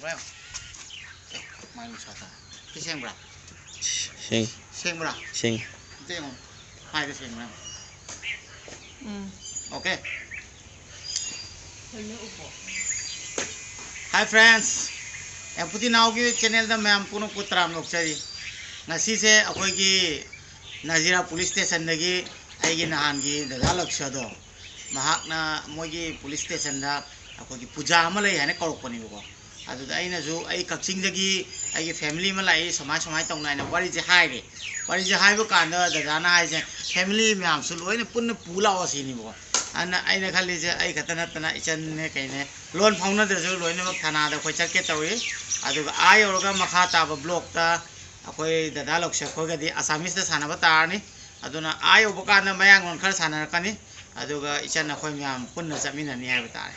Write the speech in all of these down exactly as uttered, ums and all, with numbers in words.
ꯃꯥꯏ ꯅꯨꯡꯁꯥ ꯊꯥ꯫ ꯁꯤ ꯁꯦꯡꯕ꯭ꯔꯥ? ꯁꯦꯡ ꯁꯦꯡꯕ꯭ꯔꯥ? ꯁꯦꯡ ꯑꯝꯇ ꯌꯦꯡꯉꯣ꯫ ꯃꯥꯏꯗ ꯁꯦꯡꯕ꯭ꯔꯥ? ꯎꯝ꯫ Okay. Hi friends, ꯑꯦꯝꯄꯨꯇꯤ ꯅꯥꯎꯒꯤ ꯆꯦꯅꯦꯜꯗ ꯃꯌꯥꯝ ꯄꯨꯝꯅꯃꯛꯄꯨ ꯇꯔꯥꯝꯅ ꯑꯣꯛꯆꯔꯤ꯫ ꯉꯁꯤꯁꯦ ꯑꯩꯈꯣꯏꯒꯤ ꯅꯖꯤꯔꯥ ꯄꯨꯂꯤꯁ ꯁ꯭ꯇꯦꯁꯟꯗꯒꯤ ꯑꯩꯒꯤ ꯅꯍꯥꯟꯒꯤ ꯗꯗꯥ ꯂꯛꯁꯗꯣ, ꯃꯍꯥꯛꯅ ꯃꯣꯏꯒꯤ ꯄꯨꯂꯤꯁ ꯁ꯭ꯇꯦꯁꯟꯗ ꯑꯩꯈꯣꯏꯒꯤ ꯄꯨꯖꯥ ꯑꯃ ꯂꯩ ꯍꯥꯏꯅ ꯀꯧꯔꯛꯄꯅꯦꯕꯀꯣ꯫ ꯑꯗꯨꯗ ꯑꯩꯅꯁꯨ ꯑꯩ ꯀꯛꯆꯤꯡꯗꯒꯤ ꯑꯩꯒꯤ ꯐꯦꯃꯤꯂꯤ ꯑꯃ ꯂꯥꯛꯏ, ꯁꯨꯃꯥꯏ ꯁꯨꯃꯥꯏꯅ ꯇꯧꯅ ꯍꯥꯏꯅ ꯋꯥꯔꯤꯁꯦ ꯍꯥꯏꯔꯦ꯫ ꯋꯥꯔꯤꯁꯦ ꯍꯥꯏꯕ ꯀꯥꯟꯗ ꯗꯗꯥꯅ ꯍꯥꯏꯁꯦ, "ꯐꯦꯃꯤꯂꯤ ꯃꯌꯥꯝꯁꯨ ꯂꯣꯏꯅ ꯄꯨꯟꯅ ꯄꯨ ꯂꯥꯛꯑꯣ" ꯁꯤꯅꯦꯕꯀꯣ꯫ ꯑꯗꯨꯅ ꯑꯩꯅ ꯈꯜꯂꯤꯁꯦ ꯑꯩ ꯈꯛꯇ ꯅꯠꯇꯅ ꯏꯆꯟꯅꯦ ꯀꯩꯅꯦ ꯂꯣꯟ ꯐꯥꯎꯅꯗ꯭ꯔꯁꯨ ꯂꯣꯏꯅꯃꯛ ꯊꯅꯥꯗ ꯑꯩꯈꯣꯏ ꯆꯠꯀꯦ ꯇꯧꯏ꯫ ꯑꯗꯨꯒ ꯑꯥ ꯌꯧꯔꯒ ꯃꯈꯥ ꯇꯥꯕ ꯕ꯭ꯂꯣꯛꯇ ꯑꯩꯈꯣꯏ ꯗꯗꯥ ꯂꯧꯁꯦ ꯑꯩꯈꯣꯏꯒꯗꯤ ꯑꯁꯥꯃꯤꯁꯇ ꯁꯥꯟꯅꯕ ꯇꯥꯔꯅꯤ꯫ ꯑꯗꯨꯅ ꯑꯥ ꯌꯧꯕ ꯀꯥꯟꯗ ꯃꯌꯥꯡꯂꯣꯟ ꯈꯔ ꯁꯥꯟꯅꯔꯛꯀꯅꯤ꯫ ꯑꯗꯨꯒ ꯏꯆꯟ ꯑꯩꯈꯣꯏ ꯃꯌꯥꯝ ꯄꯨꯟꯅ ꯆꯠꯃꯤꯟꯅꯅꯤ ꯍꯥꯏꯕ ꯇꯥꯔꯦ꯫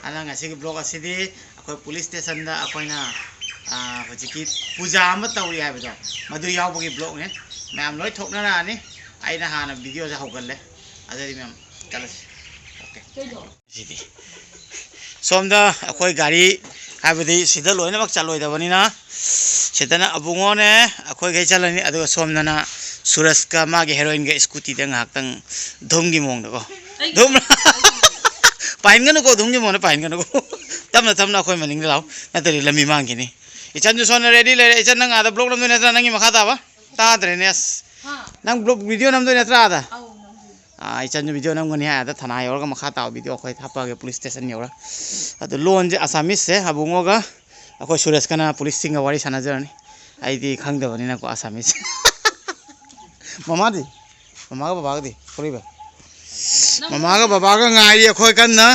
ꯑꯗꯨꯅ ꯉꯁꯤꯒꯤ ꯕ꯭ꯂꯣꯛ ꯑꯁꯤꯗꯤ ꯑꯩꯈꯣꯏ ꯄꯨꯂꯤꯁ ꯁ꯭ꯇꯦꯁꯟꯗ ꯑꯩꯈꯣꯏꯅ, ꯑꯥ, ꯍꯧꯖꯤꯛꯀꯤ ꯄꯨꯖꯥ ꯑꯃ ꯇꯧꯔꯤ ꯍꯥꯏꯕꯗꯣ, ꯃꯗꯨ ꯌꯥꯎꯕꯒꯤ ꯕ꯭ꯂꯣꯛꯅꯤ꯫ ꯃꯌꯥꯝ ꯂꯣꯏ ꯊꯣꯛꯅꯔꯛꯑꯅꯤ꯫ ꯑꯩꯅ ꯍꯥꯟꯅ ꯚꯤꯗꯤꯑꯣꯁꯦ ꯍꯧꯒꯠꯂꯦ꯫ ꯑꯗꯨꯗꯤ ꯃꯌꯥꯝ ꯆꯠꯂꯁꯤ꯫ Okay. ꯁꯤꯗꯤ ꯁꯣꯝꯗ ꯑꯩꯈꯣꯏ ꯒꯥꯔꯤ ꯍꯥꯏꯕꯗꯤ ꯁꯤꯗ ꯂꯣꯏꯅꯃꯛ ꯆꯠꯂꯣꯏꯗꯕꯅꯤꯅ ꯁꯤꯗꯅ ꯑꯕꯨꯡꯉꯣꯅꯦ ꯑꯩꯈꯣꯏꯈꯩ ꯆꯠꯂꯅꯤ꯫ ꯑꯗꯨꯒ ꯁꯣꯝꯗꯅ ꯁꯨꯔꯖꯀ ꯃꯥꯒꯤ ꯍꯦꯔꯣꯏꯟꯒ ꯁ꯭ꯀꯨꯇꯤꯗ ꯉꯥꯏꯍꯥꯛꯇꯪ ꯙꯨꯝꯒꯤ ꯃꯑꯣꯡꯗꯀꯣ꯫ ꯙꯨꯝ꯫ ꯄꯥꯏꯍꯟꯒꯅꯨꯀꯣ, ꯙꯨꯝꯒꯤ ꯃꯑꯣꯡꯗ ꯄꯥꯏꯍꯟꯒꯅꯨꯀꯣ꯫ ꯇꯞꯅ ꯇꯞꯅ ꯑꯩꯈꯣꯏ ꯃꯅꯤꯡꯗ ꯂꯥꯛꯑꯣ꯫ ꯅꯠꯇ꯭ꯔꯗꯤ ꯂꯝꯕꯤ ꯃꯥꯡꯈꯤꯅꯤ꯫ ꯏꯆꯟꯁꯨ ꯁꯣꯝꯗ ꯔꯦꯗꯤ ꯂꯩꯔꯦ꯫ ꯏꯆꯟ, ꯅꯪ ꯑꯥꯗ ꯕ꯭ꯂꯣꯛ ꯅꯝꯗꯣꯏ ꯅꯠꯇ꯭ꯔꯥ? ꯅꯪꯒꯤ ꯃꯈꯥ ꯇꯥꯕ ꯇꯥꯗ꯭ꯔꯦꯅꯦ ꯑꯁ꯫ ꯍꯥ? ꯅꯪ ꯕ꯭ꯂꯣꯛ ꯚꯤꯗꯤꯑꯣ ꯅꯝꯗꯣꯏ ꯅꯠꯇ꯭ꯔꯥ ꯑꯥꯗ? ꯑꯧ, ꯅꯝꯗꯣꯏꯅꯦ꯫ ꯑꯥ, ꯏꯆꯟꯁꯨ ꯚꯤꯗꯤꯑꯣ ꯅꯝꯒꯅꯤ ꯍꯥꯏ ꯑꯥꯗ ꯊꯅꯥ ꯌꯧꯔꯒ ꯃꯈꯥ ꯇꯥꯕ ꯚꯤꯗꯤꯑꯣ ꯑꯩꯈꯣꯏ ꯍꯥꯞꯄꯛꯑꯒꯦ ꯄꯨꯂꯤꯁ ꯁ꯭ꯇꯦꯁꯟ ꯌꯧꯔ꯫ ꯑꯗꯨ ꯂꯣꯟꯁꯦ ꯑꯁꯥꯃꯤꯁꯁꯦ ꯑꯕꯨꯡꯉꯣꯒ ꯑꯩꯈꯣꯏ ꯁꯨꯔꯦꯁꯀꯅ ꯄꯨꯂꯤꯁꯁꯤꯡꯒ ꯋꯥꯔꯤ ꯁꯥꯟꯅꯖꯔꯅꯤ꯫ ꯑꯩꯗꯤ ꯈꯪꯗꯕꯅꯤꯅꯀꯣ ꯑꯁꯥꯃꯤꯁ꯫ ꯃꯃꯥꯗꯤ? ꯃꯃꯥꯒ ꯕꯕꯥꯒꯗꯤ ꯊꯣꯛꯂꯛꯏꯕ? ꯃꯃꯥꯒ ꯕꯕꯥꯒ ꯉꯥꯏꯔꯤ ꯑꯩꯈꯣꯏ ꯀꯟꯅ꯫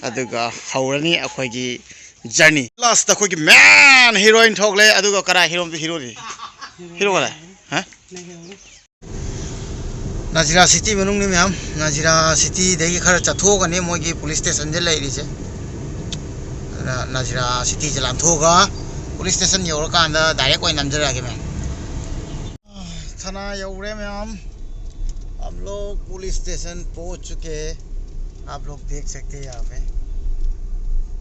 ꯑꯗꯨꯒ ꯍꯧꯔꯅꯤ ꯑꯩꯈꯣꯏꯒꯤ ꯖꯔꯅꯤ꯫ ꯂꯥꯁꯇ ꯑꯩꯈꯣꯏꯒꯤ ꯃꯦꯟ ꯍꯤꯔꯣꯏꯟ ꯊꯣꯛꯂꯦ꯫ ꯑꯗꯨꯒ ꯀꯔꯥꯏ ꯍꯤꯔꯣ ꯍꯤꯔꯣꯗꯤ? ꯍꯤꯔꯣ ꯀꯗꯥꯏ? ꯍꯥ? ꯅꯖꯤꯔꯥ ꯁꯤꯇꯤ ꯃꯅꯨꯡꯅꯤ ꯃꯌꯥꯝ꯫ ꯅꯖꯤꯔꯥ ꯁꯤꯇꯤꯗꯒꯤ ꯈꯔ ꯆꯠꯊꯣꯛꯑꯒꯅꯤ ꯃꯣꯏꯒꯤ ꯄꯨꯂꯤꯁ ꯁ꯭ꯇꯦꯁꯟꯁꯦ ꯂꯩꯔꯤꯁꯦ꯫ ꯑꯗꯨꯅ ꯅꯖꯤꯔꯥ ꯁꯤꯇꯤꯁꯦ ꯂꯥꯟꯊꯣꯛꯑꯒ ꯄꯨꯂꯤꯁ ꯁ꯭ꯇꯦꯁꯟ ꯌꯧꯔꯀꯥꯟꯗ ꯗꯥꯏꯔꯦꯛ ꯑꯣꯏꯅ ꯅꯝꯖꯔꯛꯑꯒꯦ ꯃꯌꯥꯝ꯫ ꯊꯅꯥ ꯌꯧꯔꯦ ꯃꯌꯥꯝ꯫ हम लोग पुलिस स्टेशन पहुंच चुके हैं। आप लोग देख सकते हैं यहाँ पे।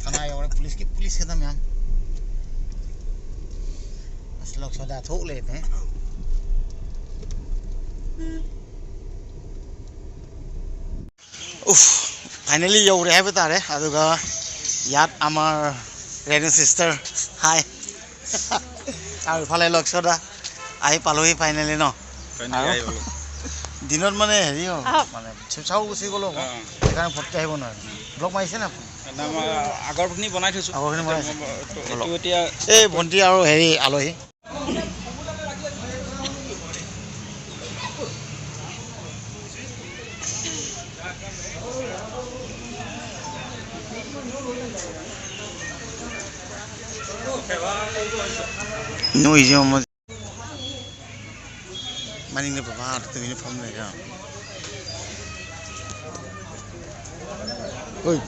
ꯊꯅꯥ ꯌꯧꯔꯦ, ꯄꯨꯂꯤꯁꯀꯤ ꯄꯨꯂꯤꯁ ꯈꯛꯇ ꯃꯌꯥꯝ꯫ ꯑꯁ, ꯂꯣꯛꯁꯣꯗꯥ ꯊꯣꯛꯂꯦꯅꯦ꯫ ꯎꯐ, finally ꯌꯧꯔꯦ ꯍꯥꯏꯕ ꯇꯥꯔꯦ꯫ ꯑꯗꯨꯒ ꯌꯥꯠ ꯑꯃꯔ ꯔꯦꯅꯨ sister, hi। আৰু ইফালে লক্ষ্য দা, আহি পালোহি finally ন? Finally আৰু আহি পালো। দিনত মানে হেৰি হ'ল, আহক। মানে শিৱসাগৰ গুচি গ'লো আকৌ। অ। সেইকাৰণে ফটকৈ আহিব নোৱাৰিলো। ব্লগ মাৰিছে নে আপুনি? নাই, মই আগৰখিনি বনাই থৈছো। আগৰখিনি বনাইছে? মই, এইটো, এইটো অলপ। এতিয়া এই ভণ্টি আৰু হেৰি আলহী। ꯅꯣꯏꯁꯦ ꯌꯦꯡꯉꯣ꯫ ꯃꯅꯤꯡꯗ ꯕꯕꯥ ꯑꯥꯗ ꯇꯨꯃꯤꯟꯅ ꯐꯝ ꯂꯩꯔꯦ꯫ ꯍꯣꯏ꯫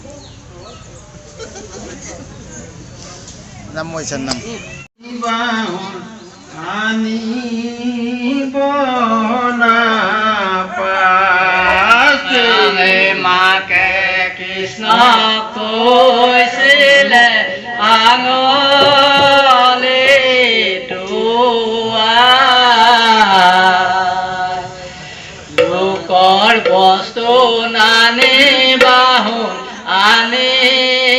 ꯅꯝꯃꯣꯏ ꯆꯟ ꯅꯝ꯫ আনিব নাপায়। মাকে কৃষ্ণক কৈছিলে আঙুলি টোৱা। লোকৰ বস্তু নানিবা, আনিবা।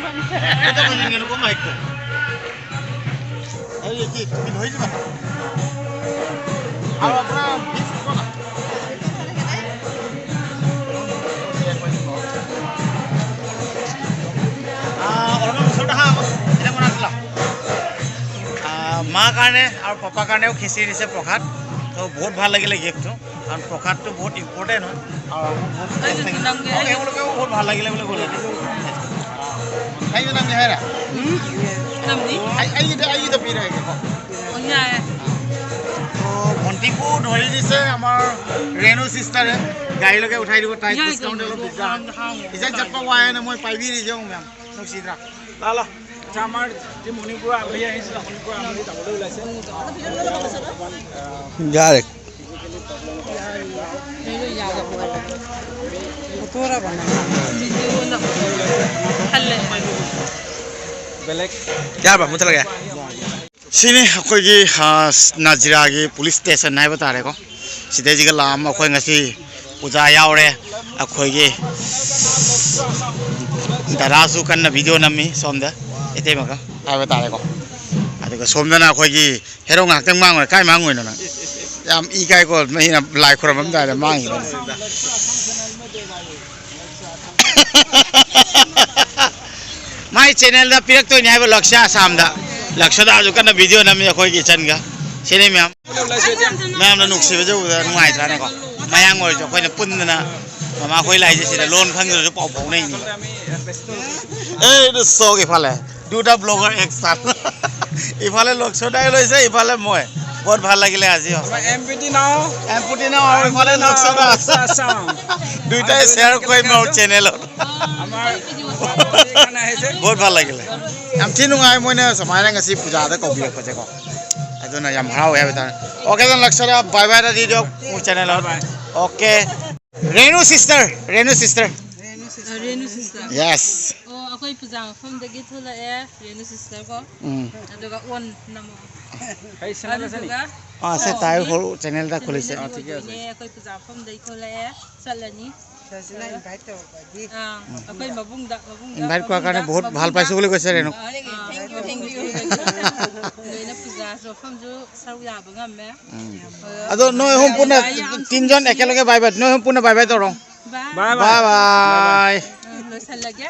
এইটো কৰি দিম, এনেকুৱা মাইকটো। এই কি, তুমি ধৰি দিবা? আৰু আপোনাৰ বিশ দিব না। আহ, অলপমান ওচৰত আহা আকৌ। এতিয়া মনত পেলাম। আহ, মা কাৰণে আৰু পাপা কাৰণেও খিচিৰি দিছে প্ৰসাদ। তো বহুত ভাল লাগিলে গিফ্টটো, কাৰণ প্ৰসাদটো বহুত ইম্পৰ্টেণ্ট হয়। আৰু বহুত টেষ্ট লাগিলে। আৰু তেওঁলোকেও বহুত ভাল লাগিলে বুলি ক'লে। Kayo nang nihera? Ay, ay, ito, ay, ito, pira, ito. Oh, yeah. তো ভণ্টিকো ধৰি দিছে আমাৰ ৰেণু চিষ্টাৰে, গাড়ীলৈকে উঠাই দিব, তাই ডিছকাউণ্ট অলপ দিগদাৰ। Isa dyan pa waya na mo, paibigan yung ma'am. Nung sidra. Lala. Acha, আমাৰ যি মণিপুৰৰ আলহী আহিছিল, মণিপুৰৰ আলহী যাবলৈ ওলাইছে। Direct. Beleg. Kya ba? Mutala kya? ꯁꯤꯅꯤ ꯑꯩꯈꯣꯏꯒꯤ, ꯑ, ꯅꯥꯖꯤꯔꯥꯒꯤ ꯄꯨꯂꯤꯁ ꯁ꯭ꯇꯦꯁꯟ ꯍꯥꯏꯕ ꯇꯥꯔꯦꯀꯣ꯫ ꯁꯤꯗꯩꯁꯤꯒ ꯂꯥꯛꯑꯝꯃ ꯑꯩꯈꯣꯏ ꯉꯁꯤ ꯄꯨꯖꯥ ꯌꯥꯎꯔꯦ꯫ ꯑꯩꯈꯣꯏꯒꯤ ꯗꯗꯥꯁꯨ ꯀꯟꯅ ꯚꯤꯗꯤꯑꯣ ꯅꯝꯃꯤ ꯁꯣꯝꯗ, ꯏꯇꯩꯃꯒ ꯍꯥꯏꯕ ꯇꯥꯔꯦꯀꯣ꯫ ꯑꯗꯨꯒ ꯁꯣꯝꯗꯅ ꯑꯩꯈꯣꯏꯒꯤ ꯍꯦꯔꯣ ꯉꯥꯏꯍꯥꯛꯇꯪ ꯃꯥꯡꯉꯨꯔꯦ꯫ ꯀꯥꯏ ꯃꯥꯡꯉꯨꯏꯅꯣ ꯅꯪ? ꯌꯥꯝ ꯏ ꯀꯥꯏꯀꯣ, ꯃꯤꯅ ꯂꯥꯏ ꯈꯨꯔꯝꯕꯝꯗꯥꯏꯗ ꯃꯥꯡꯉꯤꯕꯅꯤ꯫ ꯃꯥꯏ ꯆꯦꯅꯦꯜꯗ ꯄꯤꯔꯛꯇꯣꯏꯅꯤ ꯍꯥꯏꯕ ꯂꯛꯁꯥ ꯑꯁꯥꯝꯗ꯫ ꯂꯛꯁꯥꯗꯁꯨ ꯀꯟꯅ ꯚꯤꯗꯤꯑꯣ ꯅꯝꯃꯤ ꯑꯩꯈꯣꯏꯒꯤ ꯏꯆꯟꯒ꯫ ꯁꯤꯅꯤ ꯃꯌꯥꯝ꯫ ꯃꯌꯥꯝꯅ ꯅꯨꯡꯁꯤꯕꯁꯦ ꯎꯕꯗ ꯅꯨꯡꯉꯥꯏꯇ꯭ꯔꯥꯅꯦꯀꯣ? ꯃꯌꯥꯡ ꯑꯣꯏꯔꯁꯨ ꯑꯩꯈꯣꯏꯅ ꯄꯨꯟꯗꯅ ꯃꯃꯥꯈꯣꯏ ꯂꯥꯏꯁꯦ ꯁꯤꯗ ꯂꯣꯟ ꯈꯪꯗ꯭ꯔꯁꯨ ꯄꯥꯎ ꯐꯥꯎꯅꯩꯅꯤ꯫ ꯑꯦ, ꯏꯗꯨ ꯁꯣꯛ ꯏꯐꯥꯜꯂꯦ꯫ দুটা ব্লগাৰ এক সাথ। ইফালে লক্ষ্য দাই লৈছে, ইফালে মই। বহুত ভাল লাগিলে আজি। আমাৰ এম পি টি নাও। এম পি টি নাও আৰু ইফালে লক্ষ্য দা। আছাম। দুইটাই শ্বেয়াৰ কৰিম আৰু চেনেলত। আমাৰ এইকাৰণে আহিছে। বহুত ভাল লাগিলে। ꯌꯥꯝ ꯊꯤ ꯅꯨꯡꯉꯥꯏ ꯃꯣꯏꯅ ꯁꯨꯃꯥꯏꯅ ꯉꯁꯤ ꯄꯨꯖꯥꯗ ꯀꯧꯕꯤꯔꯛꯄꯁꯦꯀꯣ꯫ ꯑꯗꯨꯅ ꯌꯥꯝ ꯍꯔꯥꯎꯋꯦ ꯍꯥꯏꯕ ꯇꯥꯔꯦ꯫ ꯑꯣꯀꯦ, ꯑꯗꯨꯅ ꯂꯛꯁꯗ ꯕꯥꯏ ꯕꯥꯏ ꯇꯥꯗꯤ channel. Okay. Renu sister, Renu sister. ꯑ, ꯔꯦꯅꯨ ꯁꯤꯁꯇꯔ꯫ ꯌꯦꯁ꯫ ꯑꯣ, ꯑꯩꯈꯣꯏ ꯄꯨꯖꯥ ꯃꯐꯝꯗꯒꯤ ꯊꯣꯛꯂꯛꯑꯦ, ꯔꯦꯅꯨ ꯁꯤꯁꯇꯔ ꯀꯣ꯫ ꯎꯝ꯫ ꯑꯗꯨꯒ ꯑꯣꯟ ꯅꯝꯃꯛꯑꯣ꯫ ꯑꯗꯨꯗꯨꯒ ꯑꯥ, ꯁꯦ, ꯇꯥꯏ ꯍꯣꯜ ꯆꯦꯅꯦꯜꯗ ꯈꯨꯂꯤꯁꯦ꯫ ꯑꯥ, ꯊꯤꯛ ꯍꯦ, ꯑꯣꯏꯗꯣꯏꯅꯦ꯫ ꯑꯩꯈꯣꯏ ꯄꯨꯖꯥ ꯃꯐꯝꯗꯒꯤ ꯊꯣꯛꯂꯛꯑꯦ, ꯆꯠꯂꯅꯤ꯫ ꯁꯤꯅ invite ꯇꯧꯔꯛꯄꯗꯤ꯫ ꯑꯥ, ꯑꯩꯈꯣꯏ ꯃꯕꯨꯡꯗ, ꯃꯕꯨꯡꯗ, invite ꯀꯧꯔ ꯀꯥꯟꯗ ꯃꯕꯨꯡꯗ, ꯕꯣꯠ ꯃꯕꯨꯡꯗ꯫ ꯍꯥꯜ ꯄꯥꯏꯁꯨ ꯂꯩ ꯀꯣꯏꯁꯦ ꯔꯦꯅꯨ꯫ ꯑꯥ, thank you, thank you꯫ ꯅꯣꯏꯅ ꯄꯨꯖꯥꯁꯨ ꯃꯐꯝꯁꯨ ꯁꯔꯨꯛ ꯌꯥꯕ ꯉꯝꯃꯦ꯫ ꯎꯝ꯫ ꯑꯗꯣ ꯑꯗꯣ ꯅꯣꯏ ꯑꯍꯨꯝ ꯄꯨꯟꯅ ꯌꯥꯝ ꯇꯤꯟꯖꯣꯟ ꯑꯦꯀꯦꯂꯣꯒꯦ bye bye꯫ ꯅꯣꯏ ꯑꯍꯨꯝ ꯄꯨꯟꯅ bye bye ꯇꯧꯔꯣ꯫ Bye꯫ Bye bye꯫ Bye bye꯫ ꯎꯝ, ꯂꯣꯏꯁꯜꯂꯒꯦ꯫